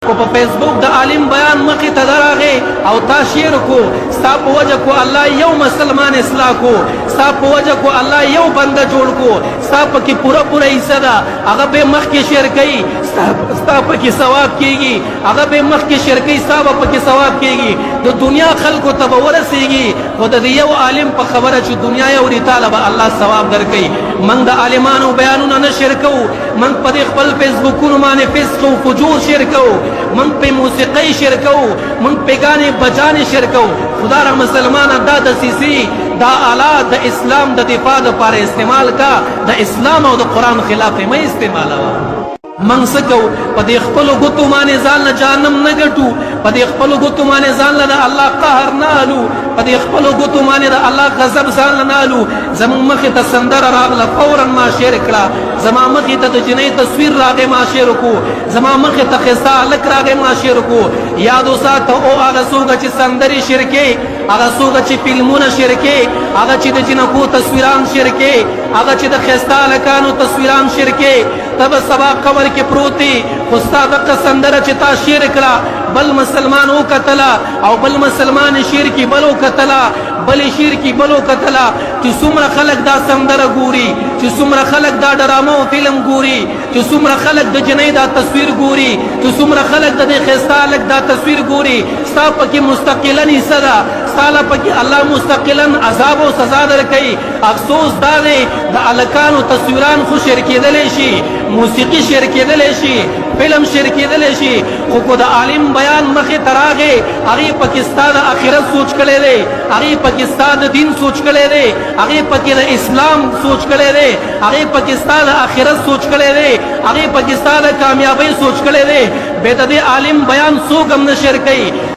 کو په فیسبوک د عالم بیان مخې ته دراغې او تا شیر کو، ستا په وجه کو الله یو مسلمان اصلاح کو، ستا په وجه کو الله یو بنده جوړ کو، ستا پکې پوره پوره حصہ ده، هغه به مخکې شیر کوي، ستا پکې ثواب کیږي، هغه به مخکې شیر کوي، ستا به پکې ثواب کیږي، د دنیا خلکو ته به ورسیږي. خو د یو عالم په خبره چې دنیا یې اوري، تاله به الله ثواب درکوي. موږ د عالمانو بیانونه نه شیر کوو، موږ په دې خپل فیسبوکونو باندې فسق او فجور شیر کوو، موږ په موسیقۍ شیر کوو، موږ په ګانې بجانې شیر کوو. خدا را مسلمانه، دا دسیسې، دا آلات د اسلام د دفاع لپاره استعمال کا، د اسلام او د قرآن خلاف یې مه استعمالوه. موږ څه کوو؟ په دې خپلو ګوتو باندې ځان له جهنم نه ګټو، په دې خپلو ګوتو باندې ځان له د الله قهر نه الو، په دې خپلو ګوتو باندې د الله غضب ځان له نه الو. زموږ مخې ته سندره راغله، فورا ما شیر کړه. زما مخې ته د جنۍ تصویر راغی، ما شیر کو. زما مخې ته ښایسته هلک راغی، ما شیر کو. یاد وساته او هغه څوک چې سندرې شیر کوي، هغه څوک چې فلمونه شیر کوي، هغه چې د جنکو تصویران شیر کوي، هغه چې د ښایسته هلکانو تصویران شیر کوي، ته به سبا قبر کې پروت یې، خو ستا دقه سندره چې تا شیر کړه، بل مسلمان وکتله او بل مسلمان شیر کې بل وکتله، بل شیر کې بل وکتله. چې څومره خلک دا سندره ګوري، چې څومره خلک دا ډرامه او فلم ګوري، چې څومره خلک د جنۍ دا تصویر ګوري، چې څومره خلک د دې ښایسته هلک دا تصویر ګوري، ستا پکې مستقلا حصه ده، ستا له پکې الله مستقلا عذاب او سزا درکوي. افسوس دا دی، د هلکانو تصویران خو شیر کېدلی شي، موسیقي شیر کېدلی شي، فلم شیر کېدلی شي، خو که د عالم بیان مخې ته راغی، هغې پکې ستا د آخرت سوچ کړی دی، هغې پکې ستا د دین سوچ کړی دی، هغې پکې د اسلام سوچ کړی دی، هغې پکې ستا د آخرت سوچ کړی دی، هغې پکې ستا د کامیابۍ سوچ کړی دی، بیا د دې عالم بیان څوک هم نه شیر کوي.